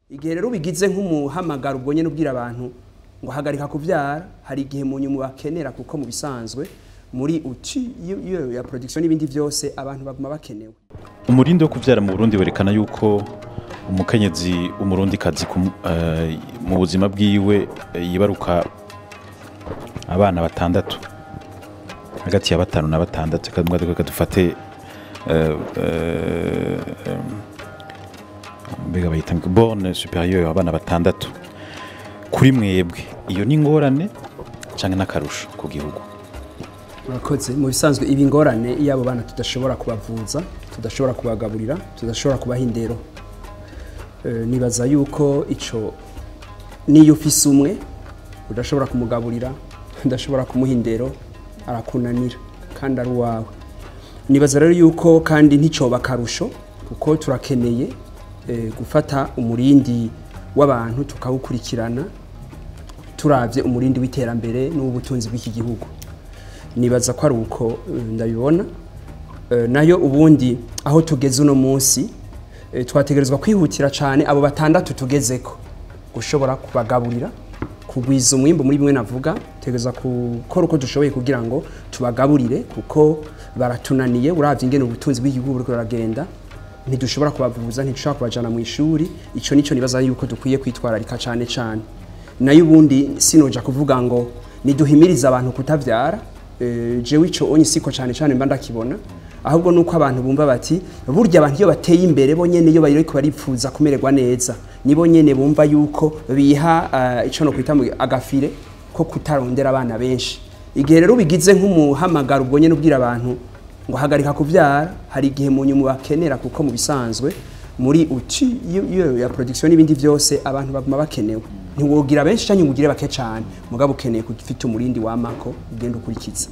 Igihe rero ubigize nk'umuhamagaro, ubwo nyene ubwira abantu ngo hagarika kuvyara, hari igihe mu nyuma bakenera, kuko mu bisanzwe muri outil ya production n'ibindi byose abantu baguma bakenewe. Umurindi wo kuvyara mu Burundi werekana yuko umukenyezi umurundikazi mu buzima bwiwe yibaruka abana batandatu, hagati ya batanu na batandatu. Reka dufate mbega bayita ngo borne supérieure, abana batandatu. Kuri mwebwe iyo ni ingorane canke n'akarusho ku gihugu? Murakoze. Mu bisanzwe ibi ngorane iyo abo bana tudashobora kubavuza, tudashobora kubagaburira, tudashobora kubaha indero. Nibaza yuko ico niyo ufise umwe udashobora kumugaburira, udashobora kumuha indero, arakunanira kandi ari uwawe. Nibaza rero yuko kandi nticoba akarusho, kuko turakeneye gufata umurindi w'abantu tukawukurikirana turavye umurindi w'iterambere n'ubutunzi bw'iki gihugu. Nibaza ko ari uko ndabibona. Nayo ubundi aho tugeze uno munsi, twategerezwa kwihutira cyane abo batandatu tugezeko gushobora kubagaburira, kugwiza umwimbu. Muri bimwe navuga, tegereza gukora uko dushoboye kugira ngo tubagaburire, kuko baratunaniye. Uravye ingene ubutunzi bw'igihugu buriko buragenda, ntidushobora kubavuza, ntidushobora kubajana mu ishuri. Ico nico nibaza yuko dukwiye kwitwararika cyane cyane. Nayo ubundi sinoja kuvuga ngo niduhimirize abantu kutavyara. Jewe ico onye siko cyane cyane mba ndakibona, ahubwo nuko abantu bumva bati burya abantu iyo bateye imbere bo nyene, iyo bariko baripfuza kumererwa neza, nibo nyene bumva yuko biha ico no kwita agafire ko kutarondera abana benshi. Igihe rero ubigize nk'umuhamagaro, ubwo nyene ubwira abantu ngo hagarika kuvyara, hari igihe mu nyuma bakenera, kuko mu bisanzwe muri outil ya production n'ibindi byose abantu baguma bakenewe. Ntiwogira benshi cyangwa ngo ugire bake cyane, mugabo ukeneye kufita umurindi wamako ugenda ukurikiza.